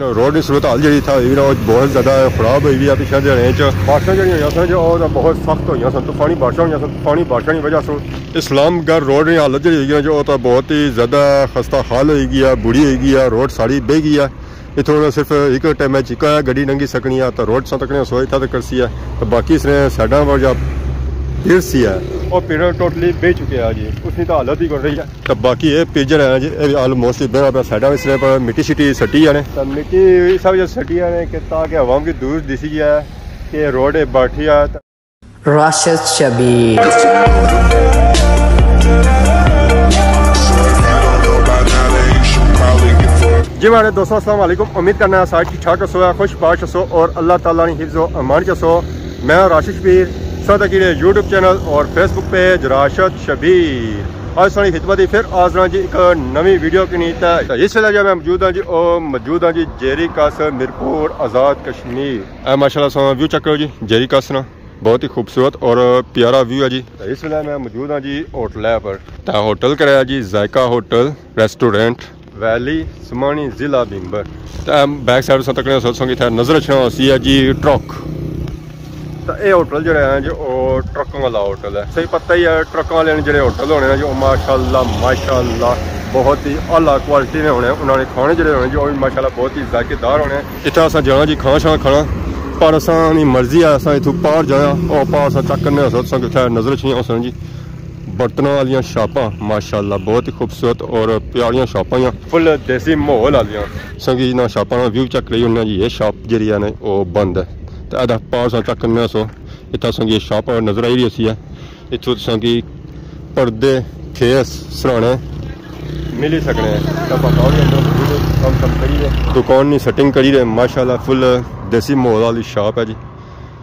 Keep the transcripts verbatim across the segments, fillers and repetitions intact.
روڈ نی صورت حال جیڑی تھا، ایرا بہت زیادہ خراب ہوئی ہوئی ہے پچھلے دنوں وچ۔ بارشاں جیڑیاں ہوئیاں سن جو، او تاں بہت سخت ہوئیاں سن، طوفانی بارشاں ہوئیاں سن، طوفانی بارشاں نی وجہ سوں اسلام گڑھ روڈ نی حالت جیڑی ہوئی ہے جو، او تاں بہت ہی زیادہ خستہ حال ہوئی گئی ہے، بری ہوئی گئی ہے، روڈ ساری بہی گئی ہے۔ اتھوں صرف ایک ٹائم وچ اکا گڈی لنگھی سکنی ہے، تاں روڈ تساں تکنے سو اتھا تک کرسی ہے، تاں باقی اس نے سائیڈاں پر جا پھر سی ہے، او پھر ٹوٹلی بہی چکے ہے جی، اس نی تاں حالت ہی کوئی رہی ہے۔ تاں باقی اے پجھر ہے جی، اے آلموسٹ بہنا پیا، سائیڈاں اس نے پر مٹی شٹی سٹی آنے۔ تاں مٹی اس وجہ سٹی آنے کہ تاکہ عوام کی دور دسی جائے کہ روڈ اے باٹھی ہے۔ راشد شبیر۔ جی میرے دوستو، السلام علیکم۔ امید کرنا ہے سارے ٹھیک ٹھاک ہسو، خوش باش ہسو اور اللہ تعالیٰ نی حفظ و امان چ ہسو۔ میں راشد شبیر، ساتھ کی یوٹیوب چینل اور فیس بک پیج راشد شبیر۔ آج ساری خدمت ہی پھر حاضر ہاں جی ایک نوی ویڈیو کی نیت ہے۔ اس ویلے جو میں موجود ہاں جی، او موجود ہاں جی جیری کس، میرپور آزاد کشمیر۔ اے ماشاءاللہ سو ویو چیک کرو جی، جیری کس نا بہت ہی خوبصورت اور پیارا ویو ہے جی۔ اس ویلے میں موجود ہاں جی ہوٹل ہے پر، تے ہوٹل کرا ہے جی ذائقہ ہوٹل ریسٹورنٹ، ویلی سمانی، ضلع بھینبر۔ تے بیک سائیڈ تساں تکنے سو تساں کی اتھے نظر اچھنا ہوسی ہے جی ٹرک۔ تے اے ہوٹل جیڑا ہے جو او ٹرکاں والا ہوٹل ہے۔ صحیح پتہ ہی ہے ٹرکاں والے نے جیڑے ہوٹل ہونے ہیں جو ماشاءاللہ، ماشاءاللہ بہت ہی اعلیٰ کوالٹی نے ہونے ہیں۔ انہاں نے کھانے جیڑے ہونے جو او بھی ماشاءاللہ بہت ہی ذائقے دار ہونے ہیں۔ اتھے اساں جانا جی کھانا شانا کھانا، پر اساں نی مرضی ہے اساں اتھوں پار جانا، او پار اساں چیک کرنے آں، تساں کی اتھے نظر اچھنی ہوسن جی۔ برتناں والیاں شاپاں ماشاءاللہ بہت ہی خوبصورت اور پیاریاں شاپاں آں، فل دیسی ماحول والیاں۔ تساں کی انہاں شاپاں نا ویو چیک کری انہاں جی، اے شاپ جیڑی ہے نا او بند ہے۔ تے ادا پار اساں چیک کرنے آں سو، اتھا تساں کی اے شاپ نظر آئی رہی ہوسی ہے۔ اتھوں تساں کی پردے، کھیس، سرہانے ملی سکنے ہیں۔ تاں پاپا ہوری اندر موجود ہے، کم شم کری رہے، دکان نی سیٹنگ کری رہے، ماشاءاللہ فل دیسی ماحول والی شاپ ہے جی۔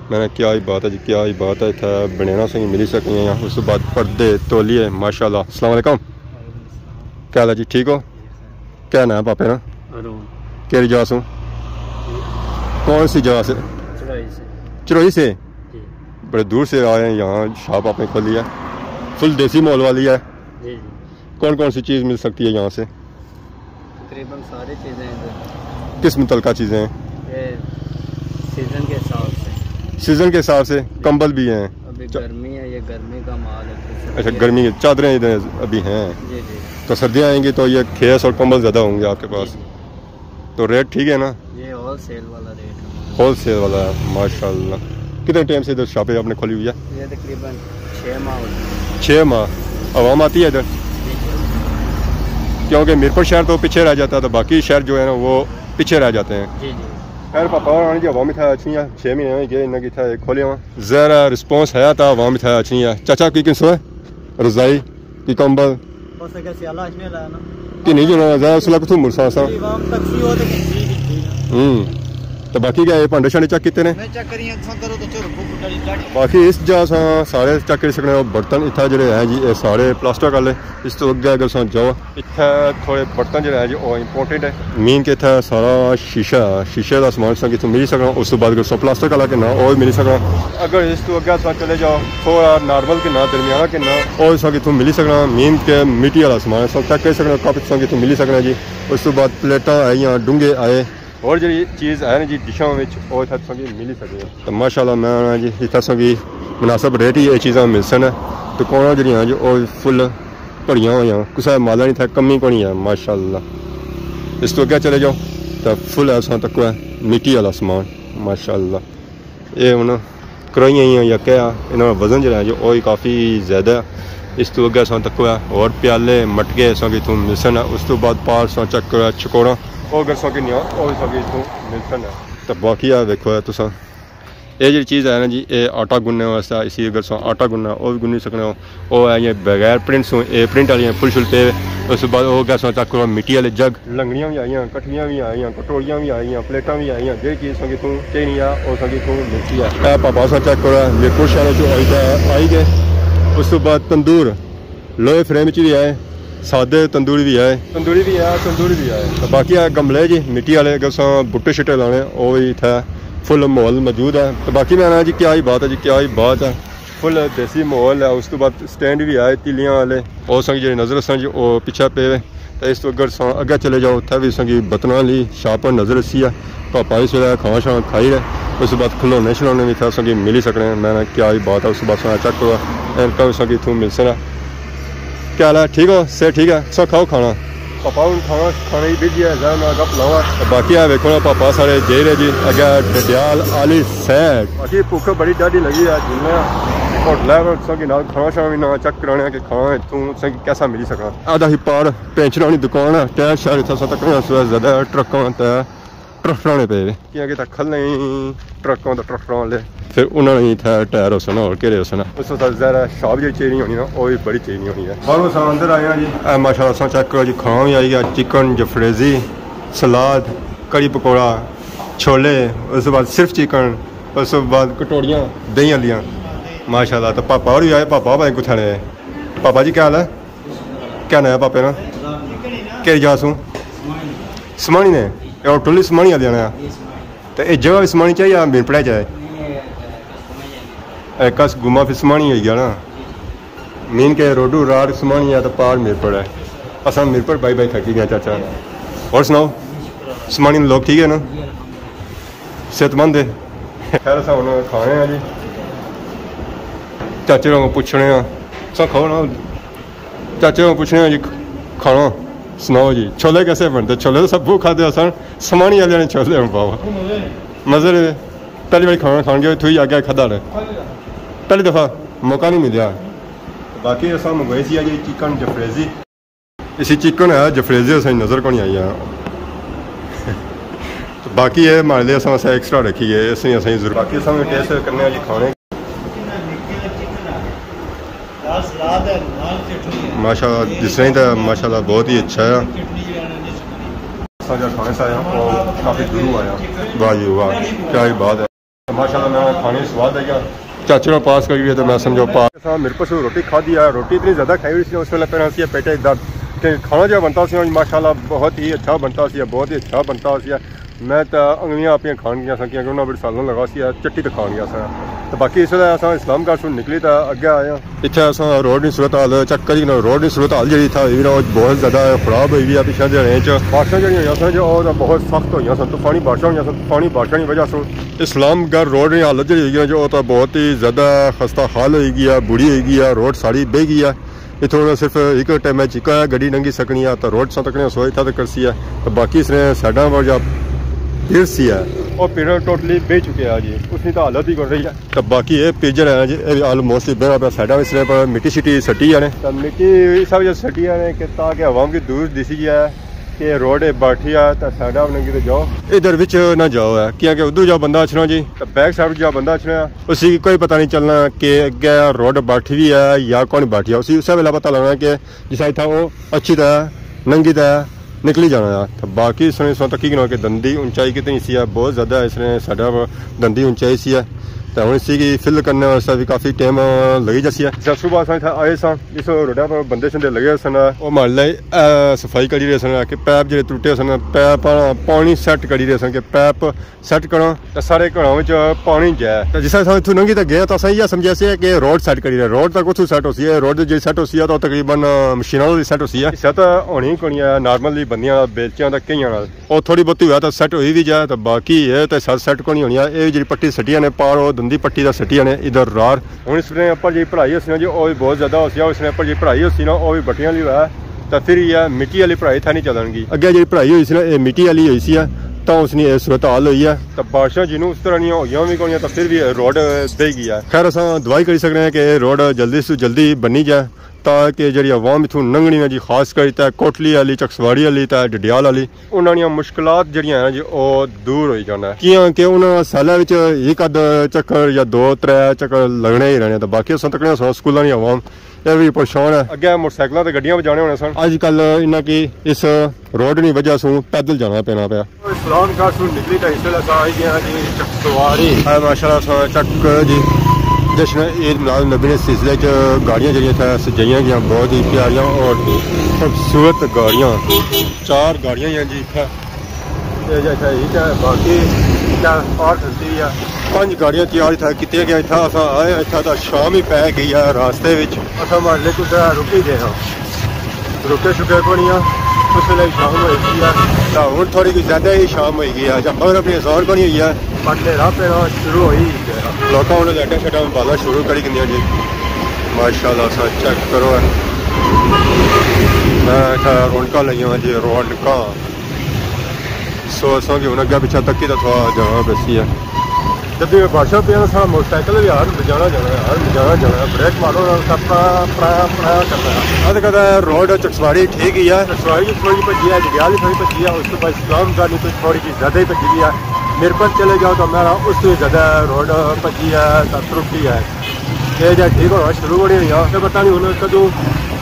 میں نے کیا ہی بات ہے جی، کیا ہی بات ہے، اتھا بنینا سنگی ملی سکنی ہیں۔ اس تو بعد پردے، تولیے، ماشاءاللہ۔ السلام علیکم۔ کیا حال ہے جی، ٹھیک ہو؟ کیا نام ہے پاپے نا؟ ارون۔ کیڑی جگہ سوں؟ کون سی جگہ سے؟ چرائی سے۔ چرائی سے؟ جی۔ بڑے دور سے آئے ہیں، یہاں شاپ آپ نے کھولی ہے، فل دیسی ماحول والی ہے۔ جی، جی۔ کون کون سی چیز مل سکتی ہے یہاں سے؟ تقریباً ساری چیزیں ہیں ادھر۔ کس متعلقہ چیزیں ہیں؟ یہ سیزن کے حساب سے۔ سیزن کے حساب سے؟ جی۔ کمبل بھی ہیں؟ ابھی چا- گرمی ہے، یہ گرمی کا مال ہے، پھر اچھا، سردی ہے۔ گرمی کی چادریں ادھر ابھی ہیں۔ جی، جی۔ تو سردیاں آئیں گی تو یہ کھیس اور کمبل زیادہ ہوں گے آپ کے پاس۔ جی، جی۔ تو ریٹ ٹھیک ہے نا؟ یہ ہول سیل والا ریٹ ہے۔ ہول سیل والا ہے، ماشاءاللہ۔ کتنے ٹائم سے ادھر شاپ آپ نے کھولی ہوئی ہے؟ یہ تقریباً چھ ماہ ہو گئے۔ چھ ماہ؟ عوام آتی ہے ادھر؟ جی، جی۔ کیونکہ میرپور شہر تو پیچھے رہ جاتا ہے، تو باقی شہر جو ہے نا، وہ پیچھے رہ جاتے ہیں۔ جی، جی۔ خیر، پاپا ہوراں نی جی عوام اتھا اچھنی ہے، چھ مہینے ہوئی گئے انہاں کی اتھا کھولیا ہوا۔ ذرا رسپانس ہے تا عوام اتھا اچھنی ہے۔ چاچا، کی کنسو ہے؟ رضائی؟ کی کمبل؟ بس اگر سیالہ اچھنے لایا نا۔ کہ نہیں جو نا، ذرا اس وقت تو مرسا سا۔ عوام تک سی ہو تو کہیں نہیں دکھتی نا۔ ہوں۔ تو باقی کیا یہ بھانڈے شانڈے چیک کیتے نے؟ میں چیک کری، اکساں کرو تو چور کو پٹا نہیں۔ باقی اس جا سا سارے چیک کری سکنے ہو، برتن اتھا جڑے ہیں جی، یہ سارے پلاسٹک والے۔ اس تو اگے اگر سا جاؤ، اتھے تھوڑے برتن جڑے ہیں جی، وہ امپورٹنٹ ہے۔ مین کہ اتھے سارا شیشہ ہے، شیشے دا سامان سا کتھوں ملی سکنا۔ اس تو بعد اگر سا پلاسٹک والا کہ نہ، وہ بھی ملی سکنا۔ اگر اس تو اگے سا چلے جاؤ، تھوڑا نارمل کہ نہ، درمیانہ کہ نہ، وہ سا کتھوں ملی سکنا۔ مین کہ مٹی والا سامان سا چیک کر سکنا، کپ سا کتھوں ملی سکنا جی۔ اس تو بعد پلیٹاں آئیاں، ڈونگے آئے، اور جڑی چیز ہے نا جی ڈشاں وچ، او اتھا تساں کی ملی سکدی ہے۔ تے ماشاءاللہ میں آخنا جی اتھا تساں کی مناسب ریٹ ہی اے چیزاں ملسن۔ دکاناں جڑیاں جو او فل بھریاں ہویاں، کسے مالا نی اتھا کمی کونی ہے ماشاءاللہ۔ اس تو اگے چلے جاؤ تے فل ایسا تکو ہے مٹی والا سامان ماشاءاللہ۔ اے ہن کروائیاں ہیاں یا کیا، انہاں نا وزن جڑا ہے جو او ہی کافی زیادہ ہے۔ اس تو اگے اساں تکو ہے اور پیالے، مٹکے اساں کی اتھوں ملسن۔ اس تو بعد پار اساں چیک کرو چکوڑاں، او اگر اساں کی نہیں آ، او اساں کی اتھوں ملسن۔ تے باقی آ ویکھو ہے تساں، اے جڑی چیز ہے نا جی، اے آٹا گننے واسطے، اسی اگر اساں آٹا گننا او بھی گنی سکنے ہو۔ او ہے یہ بغیر پرنٹ سوں، اے پرنٹ والیاں فل شل پے۔ اس بعد او گیساں چیک کرو، مٹی والے جگ۔ لنگڑیاں بھی آئیاں، کٹھیاں بھی آئیاں، کٹوریاں بھی آئیاں، پلیٹاں بھی آئیاں، جہڑی چیز سنگی توں چاہینی آ، او سنگی توں ملتی ہے۔ اے پاپا سا چیک کرو، میرپور شہر چوں آئی تے آئی گئے۔ اس تو بعد تندور، لوہے فریم چ بھی آئے، سادے تندوری بھی آئے۔ تندوری بھی آئے، تندوری بھی آئے۔ تے باقی اے گملے جی، مٹی والے، اگر اساں بوٹے شٹے لانے، او بھی اتھے فل ماحول موجود ہے۔ تے باقی میں آخنا جی، کیا ہی بات ہے جی، کیا ہی بات ہے۔ فل دیسی ماحول ہے۔ اس تو بعد سٹینڈ بھی آئے تیلیاں والے، او سنگ جی نظر سنگ جی، او پچھے پے ہوئے۔ اس تو اگر ساں اگے چلے جاؤ، اتھے بھی ساں کی بتنا آلی شاپ نظر اسی ہے۔ پاپا اس ویلے کھانا شانا کھائی رہے، اس بعد کھلونے شلونے بھی اتھے ساں کی ملی سکنے ہیں۔ میں نے کیا ہی بات ہے، اس بعد ساں چیک کرو، اینکا بھی ساں کی اتھوں مل سکنا۔ کیا حال ہے؟ ٹھیک ہو؟ صحت ٹھیک ہے؟ سو کھاؤ کھانا۔ پاپا ہن کھانا کھانے ہی بھیجی ہے، ذرا میں گپ لاواں۔ باقی ہے ویکھو نا، پاپا سارے جائی رہے جی اگے ڈڈیال آلی سائیڈ۔ باقی بھوک بڑی ڈاڈی لگی ہے، جلنے آں ہوٹل ہے، ساں کی نال کھانا شانا بھی نہ چیک کرانے آں کہ کھانا اتھوں ساں کی کیسا ملی سکنا۔ آدھا ہی پار پینچر آلی دکان ہے، ٹائر شائر اتھا ساں تکنے اس ویلے زیادہ ٹرکاں تے ٹریکٹراں نے پے وے۔ کیاں کہ اتھا کھلنے ہی ٹرکاں تے ٹریکٹراں آلے۔ پھر انہاں نے اتھا ٹائر ہوسن، ہور کیہڑے ہوسن۔ اس واسطے ظاہر ہے شاپ جیہڑی چاہیدی ہونی نا، او وی بڑی چاہیدی ہونی ہے۔ باہروں اساں اندر آئے ہاں جی۔ اے ماشاءاللہ اساں چیک کرو جی، کھانا وی آئی گیا، چکن، جفریزی، سلاد، کڑی پکوڑا، چھولے، اس دے بعد صرف چکن، اس دے بعد کٹوڑیاں دہی آلیاں۔ ماشاءاللہ۔ تے پاپا ہور وی آئے، پاپا بھائی کتھے نے؟ پاپا جی کیا حال ہے؟ کیا ناں ہے پاپے نا؟ کیہڑی جا سوں؟ سمانی نے؟ اے ہوٹل وی سمانی آلے آنے آ؟ تے اے جگہ وی سمانی چاہیے یا میرپڑے چاہیے؟ اے کس گما پھر سمانی ہوئی گیا نا؟ مین کہ روڈو راڈ سمانی ہے تے پار میرپڑ ہے۔ اساں میرپڑ بائی بائی تھکی گیا چاچا۔ اور سناؤ؟ سمانی نے لوگ ٹھیک ہے نا؟ صحت مند ہے؟ خیر اساں ہن کھانے آں جی۔ چاچے ہوراں کو پچھنے آں۔ اساں کھاؤ نا۔ چاچے کو پچھنے آں جی، کھانا سناؤ جی، چھولے کیسے بنتے؟ چھولے تو سب کھاتے آسان، سمانی والے نے چھولے ہن پاؤ۔ مزے نے۔ پہلی باری کھانا کھان گیا، اتھوں ہی آگے کھدا نے۔ پہلی دفعہ موقع نہیں ملیا۔ باقی اساں منگوائی سی جی چکن جفریزی۔ اسی چکن ہے جفریزی اساں نظر کونی آئی ہے۔ باقی اے مارے لے اساں واسطے ایکسٹرا رکھی ہے، اس نے اساں ضرور۔ باقی اساں ٹیسٹ کرنے آں جی کھانے۔ ماشاءاللہ، دسنا ہی تھا، ماشاءاللہ، بہت ہی اچھا ہے۔ ساجا کھانے سے آیا، اور کافی دوروں آیا۔ واہ جی واہ، کیا ہی بات ہے۔ ماشاءاللہ، میں کھانے سواد آ گیا۔ چاچے نے پاس کری ہوئی ہے تو میں سمجھو پاس۔ اساں میرے پاس روٹی کھادی ہے، روٹی اتنی زیادہ کھائی ہوئی سی، اس ویلے پہلے اسی پیٹے درد۔ تے کھانا جو بنتا سی، ماشاءاللہ، بہت ہی اچھا بنتا سی، بہت ہی اچھا بنتا سی۔ میں تے انگلیاں اپنیاں کھان گیا ساں، کیونکہ انہاں بڑی سالن لگا سی، چٹی تے کھان گیا ساں۔ تے باقی اس ویلے اساں اسلام گڑھ سوں نکلی تے اگے آئے ہاں۔ اتھے اساں روڈ نی صورت حال چیک کری نا، روڈ نی صورت حال جیڑی تھا، وی نا، بہت زیادہ خراب ہوئی وی ہے پچھلے دنوں وچ۔ بارشاں جیڑیاں ہوئیاں سن جو، او تاں بہت سخت ہوئیاں سن، طوفانی بارشاں ہوئیاں سن، طوفانی بارشاں نی وجہ سوں اسلام گڑھ روڈ نی حالت جیڑی ہوئی ہے جو، او تاں بہت ہی زیادہ خستہ حال ہوئی گئی ہے، بری ہوئی گئی ہے، روڈ ساری بہی گئی ہے۔ اتھوں صرف ایک ٹائم ہے چکا ہے، گڈی ننگی سکنی ہے، تاں روڈ ساں تکنے سو اتھا تک کرسی ہے۔ تاں باقی اس نے سائیڈاں پر جا پیر سی ہے۔ او پیر ٹوٹلی بہی چکے ہے جی، اس نی تاں حالت ہی کوئی رہی ہے۔ تاں باقی اے پیر جیڑا ہے جی، اے آلموسٹ بہنا پیا، سائیڈاں اس نے پر مٹی شٹی سٹی ہے نے۔ تاں مٹی اس وجہ سٹی ہے نے کہ تاکہ عوام کی دور دسی جائے کہ روڈ اے باٹھی ہے، تاں سائیڈاں ننگی تے جاؤ۔ ادھر وچ نہ جاؤ ہے، کیونکہ ادھر جا بندہ اچھنا جی، تاں بیک سائیڈ جا بندہ اچھنا ہے۔ اسی کی کوئی پتہ نہیں چلنا کہ اگے روڈ باٹھی وی ہے یا کون باٹھی ہے۔ اسی اسے ویلے پتہ لگنا کہ جس اتھا او اچھی طرح ننگی طرح نکلی جانا ہے۔ تو باقی اس نے سو تکی گنا کہ دندی اونچائی کتنی سی ہے، بہت زیادہ اس نے ساڈا دندی اونچائی سی ہے۔ تو ہن اسی کی فل کرنے واسطے بھی کافی ٹائم لگی جاسی ہے۔ جب صبح اساں اتھا آئے ساں، اس روڈا پر بندے شندے لگے سن۔ او محلے، اے، صفائی کری رہے سن کہ پیپ جڑے ٹوٹے سن، پیپ پانی سیٹ کری رہے سن کہ پیپ سیٹ کراں تے سارے گھراں وچ پانی جائے۔ تے جس طرح اساں اتھوں لنگھی تے گئے تاں اساں ایہہ سمجھیا سی کہ روڈ سیٹ کری رہے، روڈ تک اتھوں سیٹ ہوسی ہے، روڈ جیہڑی سیٹ ہوسی ہے تاں تقریباً مشیناں نال سیٹ ہوسی ہے۔ سیٹ ہونی کونی ہے، نارمل ہی بندیاں نال، بیلچیاں تے کئیاں نال۔ او تھوڑی بہت ہویا تاں سیٹ ہوئی وی جائے، تے باقی اے تے سیٹ سیٹ کونی ہونی ہے۔ اے جیہڑی پٹی سٹی نے پار، او دندی پٹی دا سٹی نے ادھر رار۔ ہن اس نے اپر جی پڑھائی ہوسی نا جی، او وی بہت زیادہ ہوسی ہے۔ اس نے اپر جی پڑھائی ہوسی نا، او وی بٹیاں آلی ہویا ہے۔ تے فر ایہہ مٹی آلی پڑھائی اتھا نہیں چلن گی۔ اگے جیہڑی پڑھائی ہوئی سی نا، اے مٹی آلی ہوئی سی ہے، تاں اس نی اے صورت حال ہوئی ہے۔ تے بارشاں جنوں اس طرح نیاں ہوئیاں وی کونیاں، تے فر وی اے روڈ بہی گیا ہے۔ خیر، اساں دعا ہی کری سکنے ہیں کہ اے روڈ جلدی سوں جلدی بنی جائے، تاکہ جیہڑی عوام اتھوں لنگھنی نا جی، خاص کر تے کوٹلی آلی، چکسواری آلی، تے ڈڈیال آلی، انہاں نیاں مشکلات جیہڑیاں ہیں جی، او دور ہوئی جانا ہے۔ کیاں کہ انہاں سالاں وچ ہک ادھ چکر یا دو ترے چکر لگنے ہی رہنے، تے باقی اساں تکنے سو سکولاں نی عوام اے وی پریشان ہے۔ اگے موٹر سائیکلاں تے گڈیاں پہ جانے ہونے سن۔ اج کل انہاں کی اس روڈ نی وجہ سوں پیدل جانا پینا پیا۔ اسلام گڑھ سوں نکلی تے اس ویلے اساں آئی گئے ہاں جی چکسواری۔ اے ماشاءاللہ اساں چیک کرو جی، جشن عید میلاد النبی نے سلسلے چ گاڑیاں جیہڑیاں اتھے سجائیاں گیاں، بہت ہی پیاریاں اور خوبصورت گاڑیاں۔ چار گاڑیاں ہی ہیں جی اتھے۔ اے جیہڑا ہک ہے، باقی اتھا اور کھلتی ہے۔ پنج گاڑیاں تیار اتھا کیتیاں گیاں۔ اتھا اساں آئے ہاں، اتھا تاں شام ہی پے گئی ہے راستے وچ۔ اساں محلے کچھ رکی گئے ہاں، رکے شکے کونی ہاں۔ اس ویلے شام ہوئی گئی ہے۔ تاں ہن تھوڑی کوئی زیادہ ہی شام ہوئی گئی ہے، اچھا، مغرب نی اذان کونی ہوئی ہے۔ بٹ نیرا پینا شروع ہوئی گیا۔ لوکاں ہن لائٹاں شائٹاں بالا شروع کری گھنیاں جی۔ ماشاءاللہ، اساں چیک کرو۔ میں آکھیا رونقاں لگیاں جی، رونقاں۔ سو اساں کی ہن اگے پچھے تکی تاں تھوڑا جانا پیسی ہے۔ جدی میں بارشاں پیاں، سارا موٹر سائیکل بھی ہر بجانا جانا ہے، ہر بجانا جانا ہے، بریک مارو نا، سب پرا، پرا، پرا کرنا ہے۔ کدے کدے روڈ چکسواری ٹھیک ہی ہے۔ چکسواری تھوڑی بھجی ہے، جگیال تھوڑی بھجی ہے، اس کے بعد اسلام گاڑی تو تھوڑی جی زیادہ ہی بھجی ہے۔ میرپور چلے جاؤ تو میرا اس سے زیادہ روڈ بھجی ہے، تاں ترٹی ہے۔ یہ جا ٹھیک ہونا شروع ہونی ہوئی ہے، تے پتہ نہیں ہن کدوں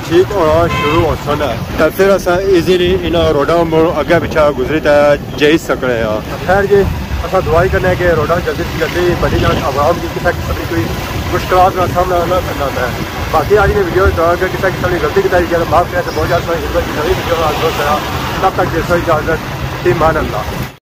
ٹھیک ہونا شروع ہو سن ہے۔ تے پھر اساں ایزیلی انہاں روڈاں مڑ اگے پچھے گزری تے جائی سکنے ہاں۔ خیر جی، اساں دعا ہی کرنے کہ روڈاں جلدی سے جلدی بنی جان، عوام کی کسے قسم کی کوئی مشکلات کا سامنا نہ کرنا پے۔ باقی آج کی ویڈیو دوران اگر کسے قسم کی غلطی کیتی ہے تو معاف کرے، تے بہت زیادہ سوہنی خدمت کی نوی ویڈیو نال دوست رہا۔ تب تک دیسو اجازت، فی امان اللہ۔